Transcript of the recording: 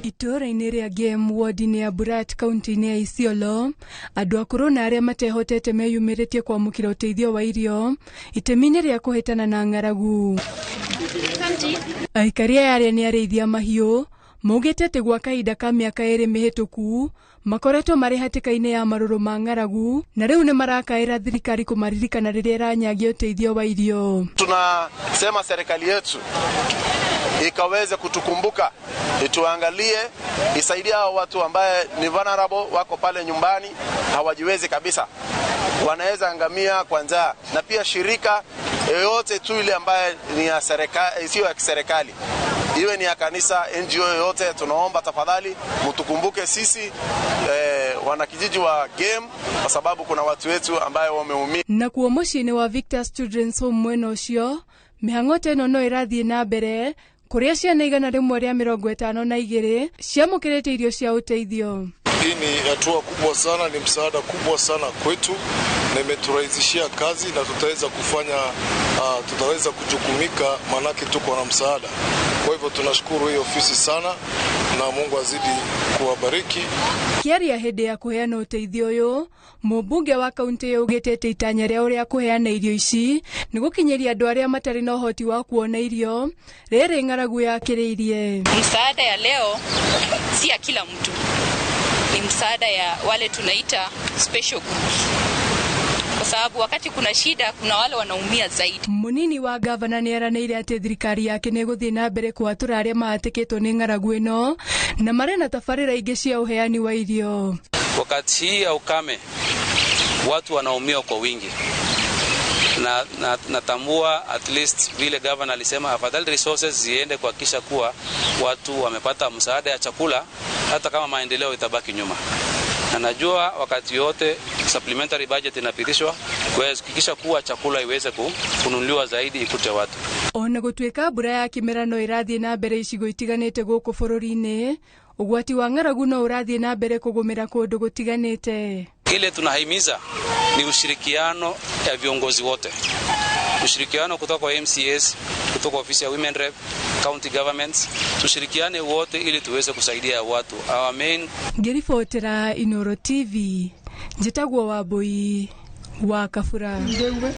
Itũũra-inĩ rĩa Gem ward-inĩ ya Burat kaunti-inĩ ya Isiolo, andũ akũrũ na arĩa matehotete meyumĩrĩtie kwamũkĩra ũteithio wa irio itemi-inĩ rĩa kũhĩtana na ng'aragu. Aikari aya arĩa nĩ arĩithia mahiũ maugĩte atĩ gwa kahinda ka mĩaka 2 mĩhĩtũku makoretwo marĩ hatĩka-inĩ ya marũrũ ma ng'aragu na rĩu nĩ marakaĩra thirikari kũmaririkana rĩrĩa ĩranyagia ũteithio wa irio. Tunasema serikali yetu ikaweze kutukumbuka, ituangalie, isaidie hao watu ambaye ni vulnerable, wako pale nyumbani hawajiwezi kabisa, wanaweza angamia kwa njaa. Na pia shirika yoyote tu ile ambaye ni ya serikali, sio ya kiserikali, iwe ni ya kanisa, NGO yoyote, tunaomba tafadhali mtukumbuke sisi wanakijiji wa Gem, kwa sababu kuna watu wetu ambaye wameumia. Nakuo mũciĩ-inĩ wa Victor's Children's Home mwena ũcio, mĩhang'o ta ĩno no ĩrathiĩ na mbere kũrĩa ciana 152 ciamũkĩrĩte irio cia ũteithio. Hii ni hatua kubwa sana, ni msaada kubwa sana kwetu na imeturahisishia kazi na tutaweza kufanya, tutaweza kujukumika manake tuko na msaada. Kwa hivyo tunashukuru hii ofisi sana na Mungu azidi kuwabariki. Kĩaria hĩndĩ ya kũheana ũteithio ũyũ, mũmbunge wa kaunti yaugĩte atĩ itanya rĩao rĩa kũheana irio ici nĩ gũkinyĩria andũ arĩa matarĩ na ũhoti wa kuona irio rĩrĩ ng'aragu yakĩrĩirie. Msaada ya leo si ya kila mtu, ni msaada ya wale tunaita special groups, kwa sababu wakati kuna shida kuna wale wanaumia zaidi. Munini wa gavana nĩ eranĩire atĩ thirikari yake nĩ ĩgũthiĩ na mbere kwatũra arĩa mahatĩkĩtwo nĩ ng'aragu ĩno na marĩ na tabarĩra ingĩ cia ũheani wa irio. Wakati hii ya ukame watu wanaumia kwa wingi, na natambua at least vile governor alisema afadhali resources ziende kuhakikisha kuwa watu wamepata msaada ya chakula hata kama maendeleo itabaki nyuma. Na najua wakati yote supplementary budget inapitishwa kuhakikisha kuwa chakula iweze kununuliwa zaidi ikute watu. Ona gũtuĩka mbura ya kĩmera no ĩrathiĩ na mbere icigo itiganĩte gũkũ bũrũri-inĩ, ũgwati wa ng'aragu no ũrathiĩ na mbere kũgũmĩra kũndũ gũtiganĩte. Kile tunahimiza ni ushirikiano ya viongozi wote, ushirikiano kutoka kwa MCAs, kutoka ofisi ya Women Rep, county governments, tushirikiane wote ili tuweze kusaidia watu. Our main Ngĩribotera Inooro TV, njĩtagwo Wambui wa Kabura.